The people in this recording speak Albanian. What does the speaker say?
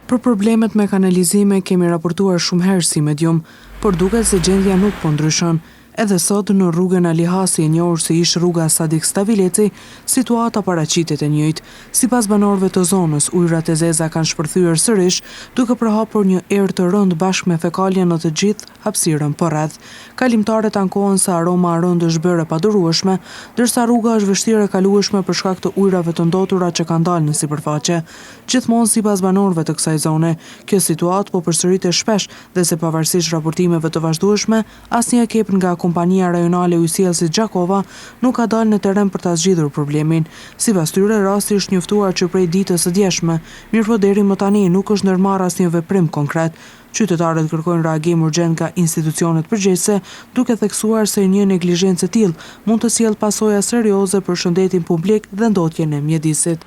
Për problemet me kanalizime kemi raportuar shumë herë si medium, por duket se gjendja nuk po ndryshon. Edhe sot, në rrugën Ali Hasi, e njohur si ish-rruga Sadik Stavileci, situata paraqitet e njëjtë. Sipas banorëve të zonës, ujërat e zeza kanë shpërthyer sërish, duke përhapur një erë të rëndë bashkë me fekalje në të gjithë hapësirën përreth. Kalimtarët ankohen se aroma e rëndë është bërë e padurueshme, ndërsa rruga është vështirë e kalueshme për shkak të ujërave të ndotura që kanë dalë në sipërfaqe. Gjithmonë sipas banorëve të kësaj zone, kjo situatë po përsëritet shpesh dhe se pavarësisht raportimeve të vazhdueshme, asnjë ekip nga Kompania Rajonale e Ujësjellësit Gjakova nuk ka dalë në terren për ta zgjidhur problemin. Sipas tyre, rasti është njoftuar që prej ditës së djeshme, mirëpo deri më tani nuk është ndërmarrë asnjë veprim konkret. Qytetarët kërkojnë reagim urgjent nga institucionet përgjegjëse, duke theksuar se një neglizhencë e tillë mund të sjellë pasoja serioze për shëndetin publik dhe ndotjen e mjedisit.